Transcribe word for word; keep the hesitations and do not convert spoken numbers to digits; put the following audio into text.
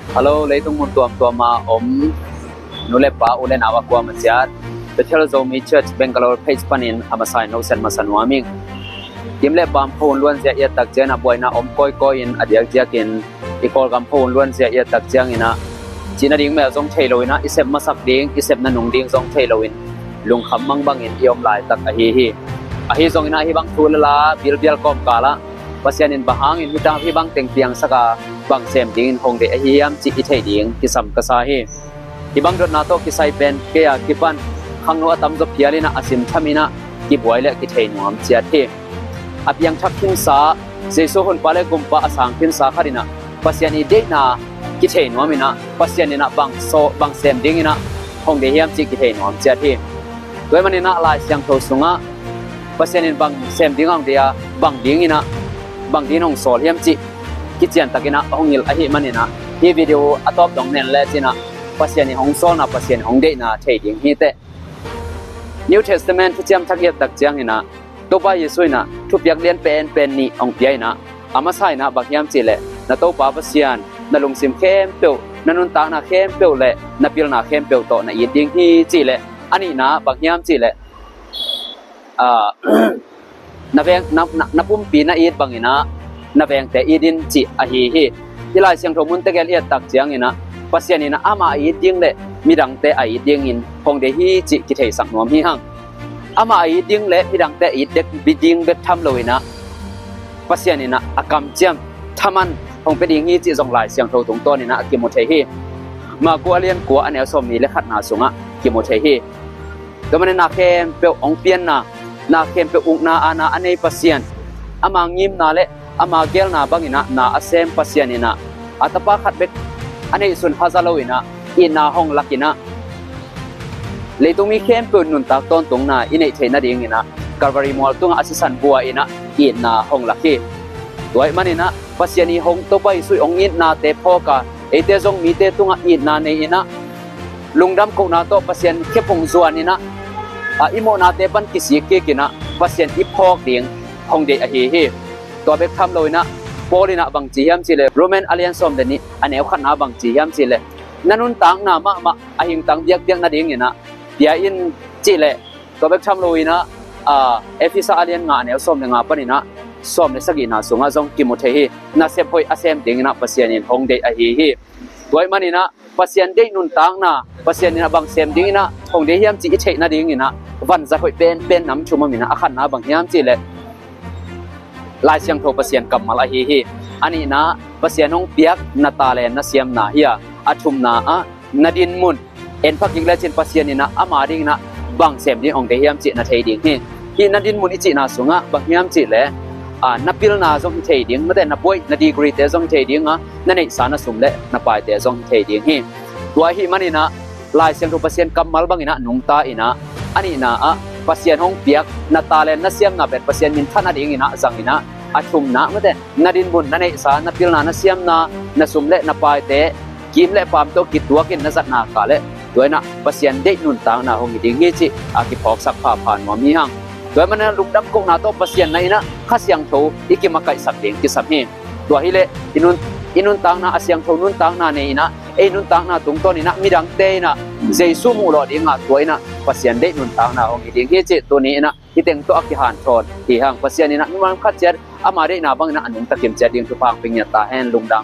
Hello, leitung mun tuamtuam a om nu le pa, u le nau a kuama ciat, Bethel Zomi Church Bangalore page panin a masa in nosen masa nuam ing. Kim le pam khua hun luanzia i et tak ciangin ah buaina om kawikawi in a diakdiakin i Kawlgam khua hun luanzia i et tak ciangin ah cihna ding mel zong thei lo in ah i sep masak ding, i sep nanung ding zong thei lo in lungkham mangbangin i om laitak ahi hi. Ahi zongin ah hih bang thu le la bilbial kawmkal ah Pasian in bang hangin hih tang hih bang teng piangsak a bang sem dingin hong deih ahi hiam cih i theih ding kisam ka sa hi. Hih bang dotna tawh kisai pen kei a kipan khangno a tamzaw phial in ah a simtham in ah kibuai le kithei nuam ciat hi. A piangthak khinsa, Jesu hunpa le gumpa a sang khinsa khat in ah Pasian i deihna kithei nuam in ah Pasian in ah bang saw, bang sem dingin ah hong deih hiam cih kithei nuam ciat hi. Tua ahih manin ah Lai Siangtho sungah Pasian in bang sem ding a hong deih a, bang dingin ah, bang dingin hong sawl hiam cih kiciantakin ah hong hilh ahih manin ah hih video a tawp dong nen lecin ah Pasian in hong sawlna, Pasian in hong deihna thei ding hi teh. New Testament Thuciam Thak i et tak ciangin ah Topa Jesu in ah thupiak lian penpen nih hong pia in ah, a masa in ah bang hiam cih leh na Topa Pasian na lungsim khempeuh, na nuntakna khempeuh le na pilna khempeuh tawh na it ding hi cih leh, a nihna bang hiam cih leh, ah, na veng, na, na, na pumpi na it bangin ah na vengte it in cih ahi hi. Hih Lai Siangtho mun tegel i et tak ciangin ah Pasian in ah amah a it ding le midangte a it dingin hong deih hi cih kitheisak nuam hi hang. Amah a it ding le midangte a it dek bi ding bek tham lo in ah Pasian in ah a kamciam thaman hong pia ding hi cih zong Lai Siangtho tungtawn in ah kimu thei hi. Marku a lian kua a neu sawmnih le khatna sungah kimu thei hi. Tua manin na khempeuh hong pianna, na khempeuh ukna aana a nei Pasian, ama ngimna le ama geelna bangin ah na a sem Pasian in ah a tapa khat bek a neihsun haza lo in ah itna hong lak in ah leitung mi khempeuh nuntak tawntungna i neih theih nadingin ah Calvary mual tungah a sisan bua in ah itna hong lak hi. Tua ahih manin ah Pasian i hong Topa Jesu i hong itnate phawk a, eite zong mite tungah itna nei in ah lungdam kohna tawh Pasian khephung zuan in ah, a i mawhnate pan kisik kik in ah Pasian i phawk ding hong deih ahi hi. Tua bek tham lo in ah Paul in ah bang ci hiam cih leh Roman a lian sawm le nih a neu khatna bang ci hiam cih leh na nuntakna mahmah a hingtang biakbiak nadingin ah pia in cih leh, tua bek tham lo in ah, ah, Efesa a lian nga a neu sawm le nga panin ah sawm le sagihna sungah zong kimu thei hi. Nasep hoih a sem dingin ah Pasian in hong deih ahi hi. Tua ahih manin ah Pasian deih nuntakna, Pasian in ah bang sem dingin ah hong deih hiam cih i theih nadingin ah vanzat hoih penpen nam thum om in ah a khatna bang hiam cih leh Lai Siangtho Pasian kammal ahi hi. A nihna Pasian hong piak na talent na siamna hi a, a thumna ah na dinmun en pha kik lecin Pasian in ah ama dingin ah bang sem ding hong deih hiam cih na thei ding hi. Hih na dinmun i cihna sungah bang hiam cih leh, ah, na pilna zong hi thei ding, mate na buaih na degree-te zong hi thei ding a, na neihsa na sum le na paite zong hi thei ding hi. Tua ahih manin ah Lai Siangtho Pasian kammal bangin ah nungta in ah, a nihna ah Pasian hong piak na talent na siamna pen Pasian minthan nadingin ah zang in ah, a thumna mate na dinmun na neihsa, na pilna na siamna, na sum le na paite kim le paam tawh kituakin na zatna kah le tua in ah Pasian deih nuntakna hong hi ding hi cih a kiphawksak phapha nuam hi hang. Tua ahih manin ah lungdam kohna tawh Pasian na in ah Kha Siangtho i kimakaihsak ding kisam hi. Tua hi leh i nun, i nuntakna a siangtho nuntakna nei in ah, ei nuntakna tungtawn in ah midangte in ah Jesu muh lawh ding a, tua in ah Pasian deih nuntakna hong hi ding hi cih tuni in ah hih teng tawh a kihanthawn hi hang. Pasian in ah mi man khat ciat ama deihna bangin ah a nungta kim ciat ding thupha hong pia ngiat ta hen. Lungdam.